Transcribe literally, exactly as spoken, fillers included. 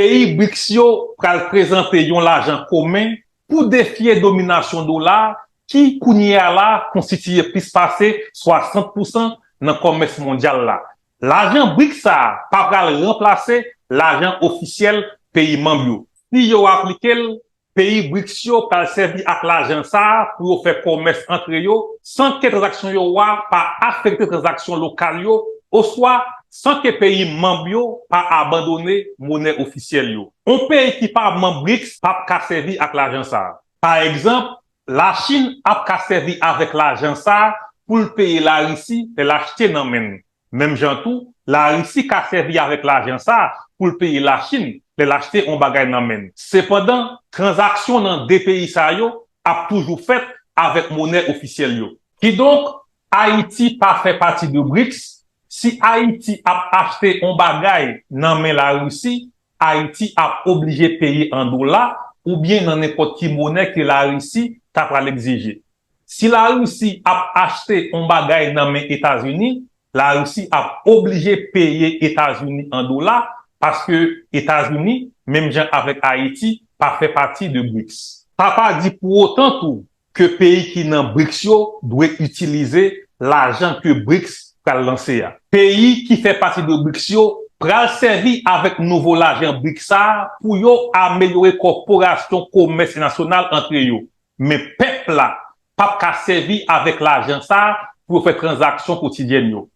Peyi brics yo pral prezante yon lajan komen pou defye dominasyon dola a, ki kounye a la konstitiye plis pase swasant pousan nan kòmès mondyal la. Lajan brics sa a pa pral ranplase lajan ofisyèl peyi manm yo. Si yo aplike l, peyi brics yo pral sèvi ak lajan sa a pou yo fè kòmès antre yo, san ke tranzaksyon yo a pa afekte tranzaksyon lokal yo, oswa san ke peyi manm yo pa abandone monè ofisyèl yo. Yon peyi ki pa manm brics p ap ka sèvi ak lajan sa a. Pa egzanp, Lachin ap ka sèvi avèk lajan sa a pou l peye Larisi lè l achte nan men l. Menm jan tou, Larisi ka sèvi avèk lajan sa a pou l peye Lachin lè l achte yon bagay nan men l. Sepandan, tranzaksyon nan de peyi sa yo ap toujou fèt avèk monè ofisyèl yo. Kidonk, Ayiti pa fè pati de brics. Si Ayiti ap achte yon bagay nan men Larisi, Ayiti ap oblije peye an dola oubyen nan nenpòt ki monè ke Larisi ta pral egzije. Si Larisi ap achte yon bagay nan men Etazini, Larisi ap oblije peye Etazini an dola, paske Etazini, menm jan avèk Ayiti, pa fè pati de brics. Sa pa di pou otan tou ke peyi ki nan brics yo dwe itilize lajan ke brics pral lanse a. Peyi ki fè pati de brics yo pral sèvi avèk nouvo lajan brics sa a pou yo amelyore kòporasyon komès nasyonal antre yo. Men pèp la p ap ka sèvi avèk lajan sa a pou yo fè tranzaksyon kotidyèn yo.